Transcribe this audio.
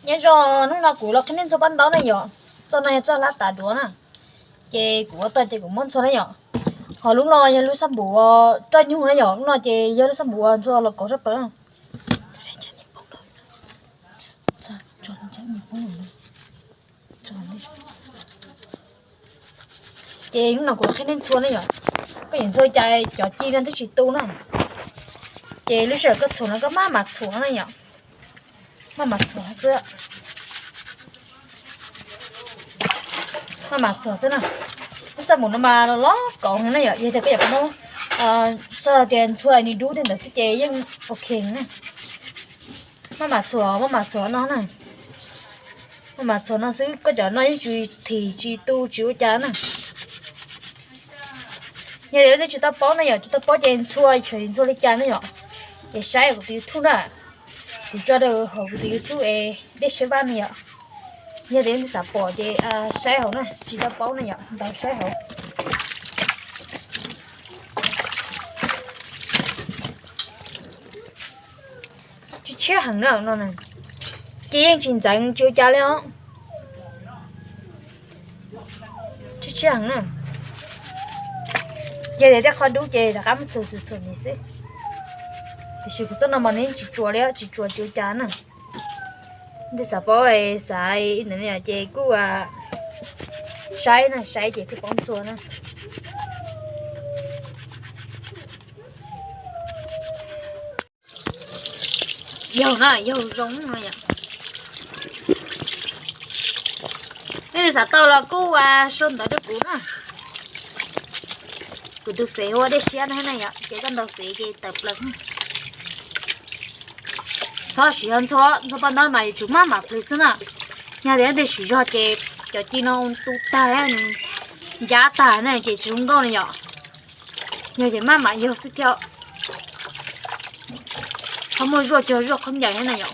Nyob zoo, hnub no kuv los qhib nej ntxhua paj ntaub na yom. Txoj no yog txoj lab tav duav na. Ces kuv ua tau ces kuv muab ntxhua na yom. Ho lub no yog lub xab npum roj nyuj na yom, lub no ces yog lub xab npum ntxhua los kauv sab plaws na. Ces hnub no kuv los qhib nej ntxhua na yom. Koj yuav ntxhua cas cov ci no twb tsis tu na. Ces lub sij hawm koj txhuam no koj maj mam txhuam na yom. Maj mam txhuam xwb. Maj mam txhuam xwb na. Lub xab npum no mas los los kauv na yom, yog tias koj yuav muab xav tias ntxhua nws dub tej ntawd xwb ces yeej ok na. Maj mam txhuam, maj mam txhuam no na. Maj mam txhuam no xwb, koj cov no yeej tsis thim tsis tu tsis ua cas na. Yog tias nej tsis tau paub na yom, tsis tau paub ces ntxhua, tsis ntxhua li cas na yom, ces saib kuv tus YouTube na. Kuv tso rau hauv kuv tus YouTube es Dej Saib Vaj na yom. Yog tias nej xav pom ces saib hauv na, tsis tau paub na yom, ntaus saib hauv. Tshiab tshiab heev na no, ces yeej tsis ntxeev tsis ua cas li os. Tshiab tshiab heev na. Yog tias tej qhov dub ces rov qab muab txhuam txhuam txhuam ntxiv xwb. Tiam sis kuv txoj no mas nws yeej tsis tsuas li, tsis tsuas tsis ua cas na. Tej xav paub xav ib ntawd ces kuj saib na, saib ces thiaj paub ntxhua na. Yog na, yog zoo no yom. Nej xav tau los kuj sau ntawv rau kuv na. Kuv tus fev hu ua Dej Siab no na yom, ces koj ntaus fev ces tawm plaws. Txhob siv ntxhua, ntxhua paj ntaub mas yuav tsum maj mam plis xwb na. Yog tias nej siv zog ces cov ci no tu tag, nws ncab tag na ces tsis zoo nkauj na yom. Yog ces maj mam yog xwb thiab. Txhob muaj zuaj cog zuaj khaub ncaws thiab na yom.